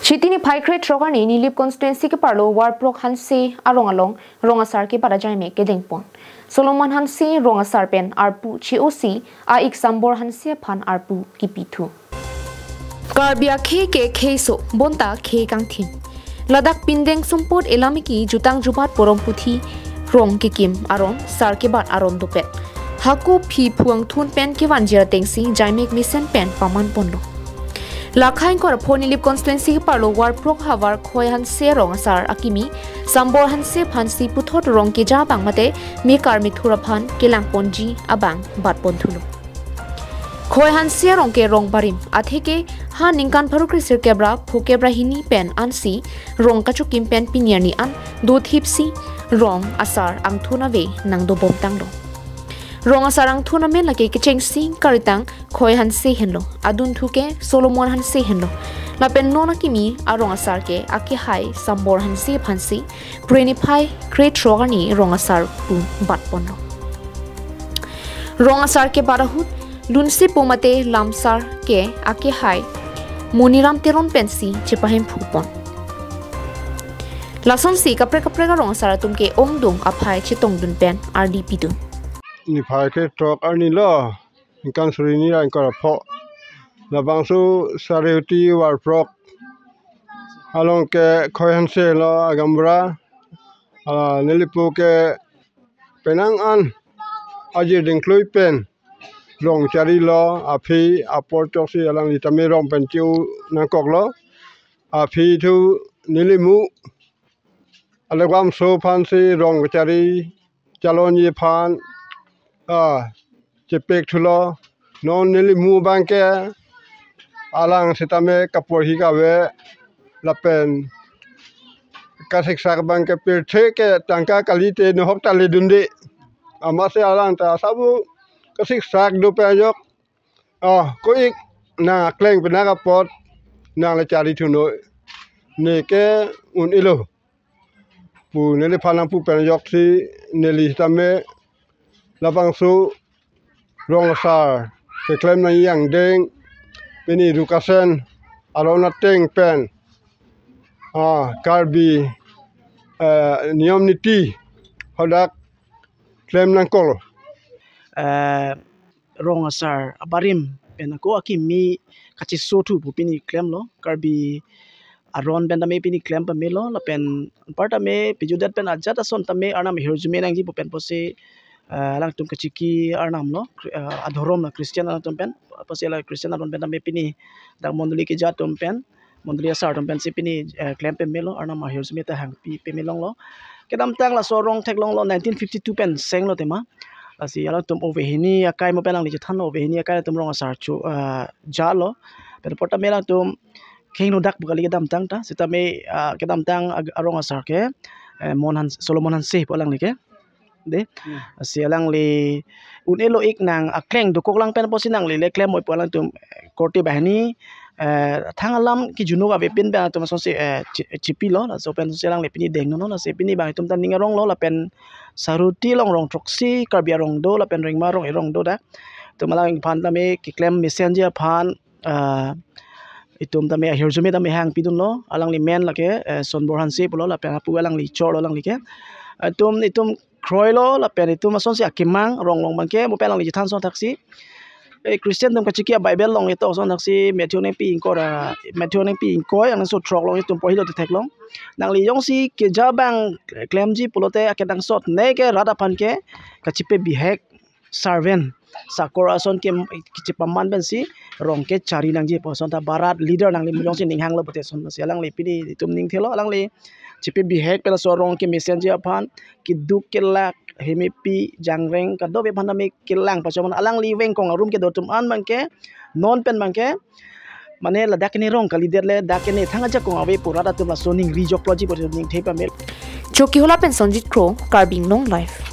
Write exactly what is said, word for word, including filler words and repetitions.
Chiti niphai krethrok arni Nilip constituency keparlo Warprok Hanse arong along rong asar kebat ajaimek kedengpon. Solomon Hanse rong asar pen arpu che-osi a-ik Sambor Hanse aphan arpu kipithu. Karbi akhei ke kheiso bonta khei kangthim. Ladak pindeng sumpot elamiki jutang jubat poromputhi rong kekim aron sar kebat aron dopet. Hako phi phuangthun pen kevan jira tengsi jaimek mesen pen paman ponlo. Lakhai ingkoi ra pho Nilip constituency keparlo Warprok havar Khoi Hanse rong asar akimi Sambor Hanse aphansi puthot rong keja abang mate mekar methur aphan kelangponji abang batpon thulo. Khoi Hanse arong ke rong barim atheke ha ningkan pharo kresirkep ra phokep ra hini pen ansi rong kachokim pen pini arni an dothipsi rong asar angthun ave nangdobom tanglo. Rong asar angthun amen lake kechengsi karitang Khoi Hanse henlo, adunthu ke Solomon Hanse henlo. Lapen non akimi arong asar ke akehai Sambor Hanse aphansi phreniphai krethrok arni rong asar pu batponlo. Rong asar kebat ahut lunsepo mate lamsar ke akehai Moniram Teron pensi chepahemphu pon. Lasonsi kaprek kaprek arong asar atum ke ongdung aphai chetongdun pen ardi pidun. Niphai krethrok arni lo, ningkan suri hini ra ingkoi ra pho. Labangso Sareuti Warprok along ke Khoi Hanse lo agamra. Ah, nelipo ke penang an ajir dingklui pen rong charilo, aphi apor choksi alangli tame rong pen che-o nangkoklo. Aphi thu nelimu alagwamso aphansi rong kachari chalonji aphan, ah, chepek thulo. Non nelimu abang ke alang sitame kaporhi kave lapen kasiksak abang ke pirthe ke tangka kalite nohok ta ledunde. Amatsi alang ta sabu kasiksak do pen ajok, ah, ko-ik nang akleng penang apot nang le chari thunoi. Neke un-elo pu neliphan nangpu pen ajoksi neli sitame labangso rong asar keklem nangji angdeng pini Rukasen aron ateng pen, ah, Karbi, eh, niyom niti hadak klem nangkoklo. Eh, rong asar abarim pen ako akimi kachesothu pu pini klemlo. Karbi aron pen tame pini klem pamelo, lapen anpar tame pijudat pen ajat ason tame Arnam ahirjume nangji pu pen pusi, eh, alangtum kachiki Arnam lo, Kri-, eh, adhorom lo Christian alangtum pen, pusi la Christian aron pen tame pini dak mondoli keja atum pen, mondoli asar atum pensi pini, eh, klem pamelo, Arnam ahirjume ta hangpi pamelonglo. Kedamtang laso arong theklonglo nineteen fifty-two pen senglo tema. Lasi alangtum ove hini akai mo pen alangli chethanlo, ove hini akai atum rong asar chu, eh, jalo. Pen porta me alangtum kheng nodak pu kali kedamtang ta. Sitame, ah, kedamtang ag-, arong asar ke, eh, Mon Han, Solomon Hanse pu alangli ke. De. Hmm. Lasi alangli un-elo-ik nang akleng dokok lang pen pusi nangli le klem moi pu alangtum, eh, korte banghini, eh, thang alam kejunok ave pin pen atum asonsi, eh, chi-, chipilo, laso pen si alangli pini dengnono, lasi pini bang itum ta ning aronglo, lapen Sareuti along rong throksi Karbi arong do, lapen Rengma arong erong do dak. Itum alangphan tame keklem mesenji aphan, ah, itum tame ahirjume tame hangpidunlo, alangli men lake, eh, Sonbor Hanse pulo, lapen apu alangli chorlo alangli ke. Itum, itum kroilo, lapen itum asonsi akemang, rong along abang ke, mo pen alangli chethan ason thaksi. Eh, Christian atum kachiki a-Bible along ito ason thaksi, Matthew nengpi ingkoi ra, Matthew nengpi ingkoi, angso throk along itum porhilo te theklong. Nangli jongsi keja abang klemji pulote akenangsot, neke rat aphan ke, kachipe bihek, servant, sakor ason ke, kachipaman pensi, rong kechari nangji pu ason ta barat leader nangli mo jongsi ning hanglo pute ason si alangli pini itum ning thelo, alangli chipe bihek pen laso rong kemesenji aphan, keduk kelak, hemepi, jangreng, kadokave aphan tame kelang pachomon alangli vengkong arum kedo atum an abang ke, non pen abang ke, mane ladak kene rong kalidet le, dak kene thang ajakong ave pu rat atum laso ningri jokloji pu ning thepame. Chokihola pen Sonjit Kro, Karbi Anglong Live.